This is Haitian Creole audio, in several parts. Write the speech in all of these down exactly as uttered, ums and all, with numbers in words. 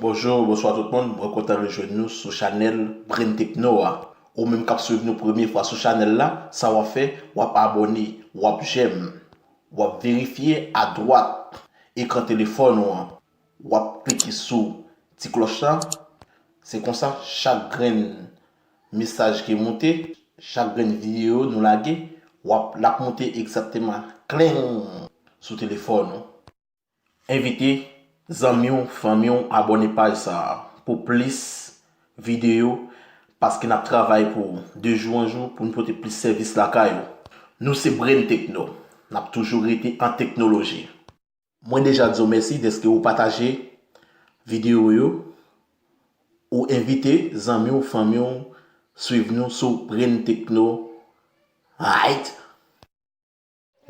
Bonjou, bonswa tout moun, mwen kontan rejwenn nou sou chanèl Brain Techno a. Ou menm k ap swiv nou premye fwa sou chanèl la, sa w ap fè, w ap abòne, w ap jèm, w ap verifye adwat ekran telefòn ou an. W ap klike sou ti klòch la. Se konsa, chak grenn mesaj ki moute, chak grenn videyo nou lage, w ap, l ap moute egzakteman kleng sou telefòn ou. Envite zanmi w, fanmi w, abòne paj sa a pou plis videyo, paske n ap travay pou de jou an jou pou n pote plis sèvis lakay ou. Nou se Brain Techno, n ap toujou rete an teknoloji. Mwen deja di w mèsi dèske ou pataje videyo yo, ou envite zanmi w, fanmi w swiv nou sou Brain Techno. Right?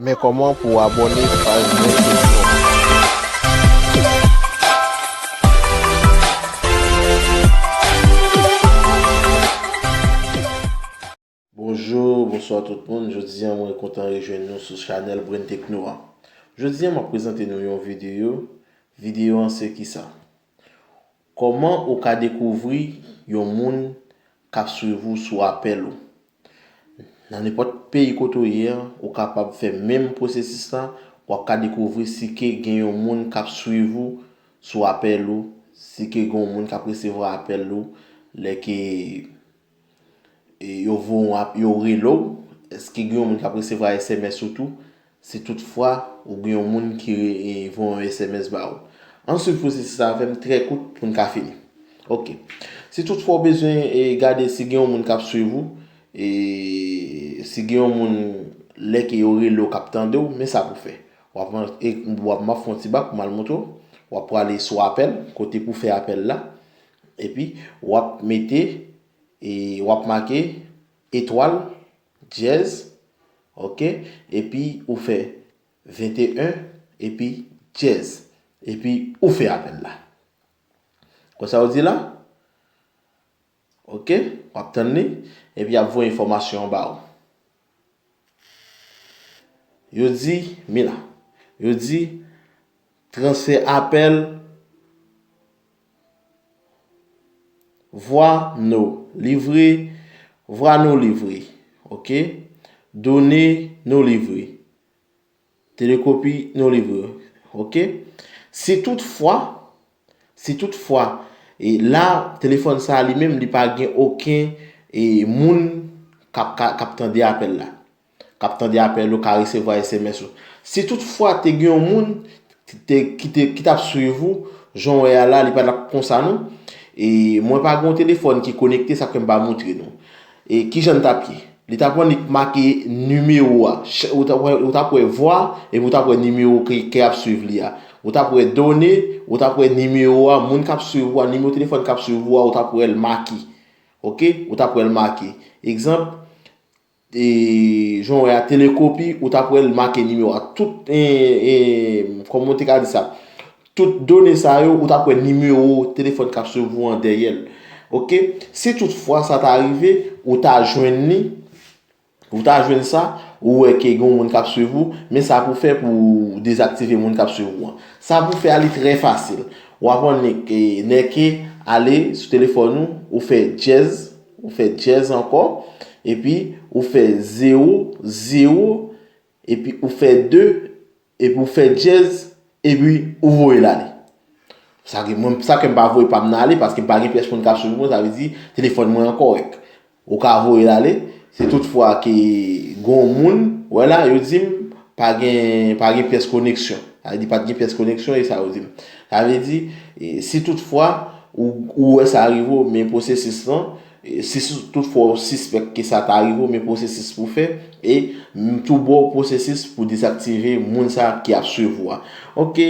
Men kòman pou w abòne paj Brain Techno. Bonjou, bonswa tout moun. Jodi a, mwen kontan rejwenn nou sou chanèl Brain Techno a. Jodi a, m ap prezante nou yon videyo. Videyo an se kisa? Kòman ou ka dekouvri yon moun k ap swiv ou sou apèl ou? Nan nenpòt peyi kote w ye a, ou kapab fè menm pwosesis la, w ap ka dekouvri si ke gen yon moun k ap swiv ou sou apèl ou, si ke gen yon moun k ap resevwa apèl ou, lè ke e, yo voye yon ap-, yo rele w, èske gen yon moun k ap resevwa S M S ou tou? Si tout fwa ou gen yon moun ki re-, e, voye yon S M S ba ou. Ann swiv pwosesis sa avè m trè kout pou n ka fini. Oke. Si tout fwa w bezwen, e, gade si gen yon moun k ap swiv ou, e, si gen yon moun lè ke yo rele w k ap tande w, men sa pou fè. W ap, e, w ap, m ap fè yon ti bak pou m al montre w. W ap prale sou apèl, kote pou fè apèl la. Epi, w ap mete, e, w ap make etwal, dyèz, oke, epi ou fè venteyen, epi dyèz, epi ou fè apèl la. Konsa yo di la? Oke, w ap tann li, epi y ap voye enfòmasyon an ba ou. Yo di, men la, yo di, transfè apèl, vwa non livré, vwa non livré, oke, done non livré, telekopi non livré, oke. Si toutfwa, si toutfwa, e la, telefòn sa a li menm, li pa gen okenn, e, moun k ap, ka, k ap tande apèl la, k ap tande apèl ou, ka resevwa S M S ou. Si toutfwa te gen yon moun te, ki te, ki t ap swiv ou, jan w wè a la, li pa t ap konsa non. E mwen pa gen yon telefòn ki konekte, sa fè m pa montre nou. E kijan l t ap ye? Li t ap annik make nimewo a. Ch-, ou t ap wè, ou t ap wè vwa, epi ou t ap wè nimewo ki, ki ap swiv li a. Ou t ap wè done, ou t ap wè nimewo a, moun k ap swiv ou a, nimewo telefòn k ap swiv ou a, ou t ap wè l make. Oke? Ou t ap wè l make. Egzanp, e, jan w wè a, telekopi, ou t ap wè l make nimewo a. Tout, e, e, kòman w te ka di sa? Tout done sa yo, ou t ap wè nimewo telefòn k ap swiv ou an dèyè l. Oke? Si toutfwa sa ta rive, ou ta jwenn li, ou ta jwenn sa, ou wè ke gen yon moun k ap swiv ou, men sa pou fè pou dezaktive moun k ap swiv ou an. Sa pou fè a, li trè fasil. W ap annik, e, nèke ale sou telefòn ou, ou fè dyèz, ou fè dyèz ankò, epi ou fè zewo, zewo, epi ou fè de, epi ou fè dyèz, epi ou voye l ale. Sa ke mwen, sa ke m pa voye pa m nan ale, paske m pa gen pyès moun k ap swiv mwen, sa vle di telefòn mwen an kòrèk. Ou ka voye l ale, si toutfwa ke gen yon moun, wè la, yo di m pa gen, pa gen pyès koneksyon. Sa vle di pa t gen pyès koneksyon, e sa yo di m. Sa vle di, e, si toutfwa ou, ou wè sa rive w, men pwosesis lan, e, si sou-, toutfwa ou sispèk ke sa ta rive w, men pwosesis pou fè, e m tou ba w pwosesis pou dezaktive moun sa ki ap swiv ou a. Oke,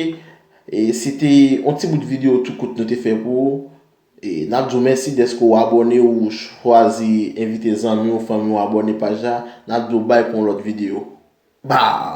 e se te yon ti bout videyo tou kout nou te fè pou ou. E n ap di w mèsi dèske w abòne, ou chwazi envite zanmi w, fanmi w abòne paj la. N ap di w bay pou yon lòt videyo. Ba!